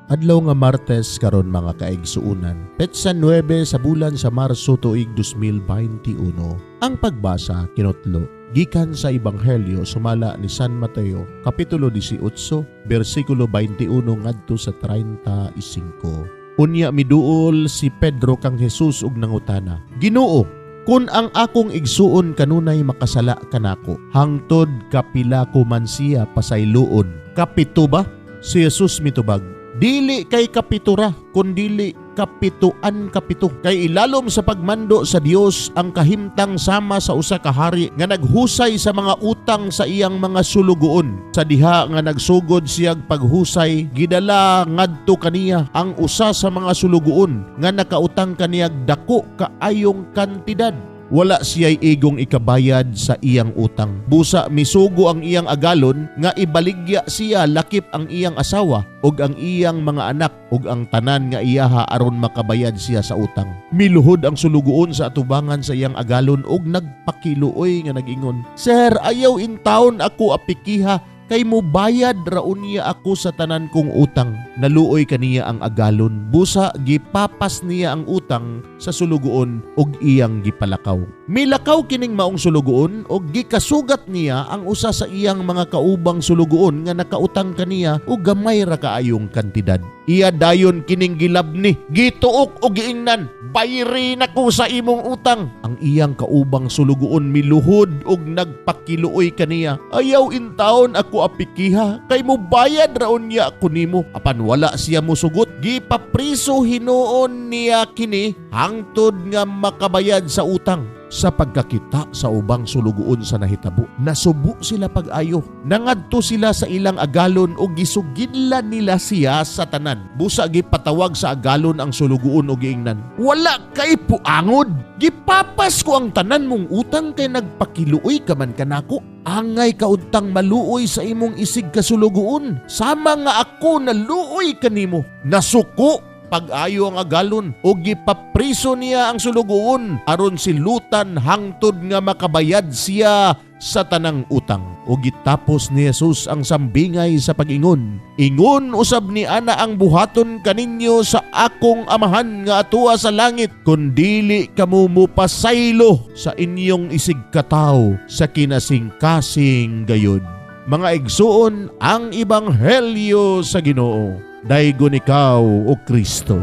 Adlaw nga Martes karon, mga kaigsuonan. Petsa 9 sa bulan sa Marso, tuig 2021. Ang pagbasa kinotlo gikan sa Ebanghelyo sumala ni San Mateo, kapitulo 18, bersikulo 21 ngadto sa 35. Unya miduol si Pedro kang Jesus ug nangutana, "Ginoo, kun ang akong igsuon kanunay makasala kanako, hangtod kapila ko man siya pasayloon? Kapito ba?" Si Jesus mitubag, "Dili kay kapito ra, kundili kapituan kapito. Kay ilalom sa pagmando sa Dios ang kahimtang sama sa usa ka hari nga naghusay sa mga utang sa iyang mga sulugoon. Sa diha nga nagsugod siyag paghusay, gidala ngadto kaniya ang usa sa mga sulugoon nga nakautang kaniyag dako kaayong kantidad. Wala siya'y igong ikabayad sa iyang utang. Busa misugo ang iyang agalon nga ibaligya siya lakip ang iyang asawa ug ang iyang mga anak ug ang tanan nga iyaha aron makabayad siya sa utang. Miluhod ang sulugoon sa atubangan sa iyang agalon ug nagpakiluoy nga nag-ingon, 'Sir, ayaw intawon ako apikiha kay mobayad ra unya ako sa tanan kong utang.' Naluoy kaniya ang agalon. Busa gipapas niya ang utang sa sulugoon ug iyang gipalakaw. Milakaw kining maong sulugoon ug gikasugat niya ang usa sa iyang mga kaubang sulugoon nga nakautang kaniya og gamay ra kaayong kantidad. Iya dayon kining gilabni, gituok og giingnan, 'Bayri nako sa imong utang.' Ang iyang kaubang sulugoon miluhod og nagpakiluoy kaniya, 'Ayaw intawon ako apikiha kay mobayad ra unya ko nimo.' Apan wala siya musugot. Gipapriso hinuon niya kini hangtod nga makabayad sa utang. Sa pagkakita sa ubang sulugoon sa nahitabo, nasubo sila pag-ayo. Nangadto sila sa ilang agalon ug gisugidlan nila siya sa tanan. Busa gipatawag sa agalon ang sulugoon ug giingnan, 'Wala kay puangod. Gipapas ko ang tanan mong utang kay nagpakiluoy ka man kanako. Angay ka untang maluoy sa imong isig kasulugoon, sama nga ako naluoy kanimo.' Nasuko pag-ayo ang agalon o gipapriso niya ang sulugoon aron silutan hangtod nga makabayad siya sa tanang utang." O gitapos ni Jesus ang sambingay sa pag-ingon, "Ingon usab ni ana ang buhaton kaninyo sa akong Amahan nga atua sa langit kun dili kamo mopasaylo sa inyong isig katawo sa kinasingkasing gayud." Mga igsuon, ang Ebanghelyo sa Ginoo. Daygon ikaw, o Kristo.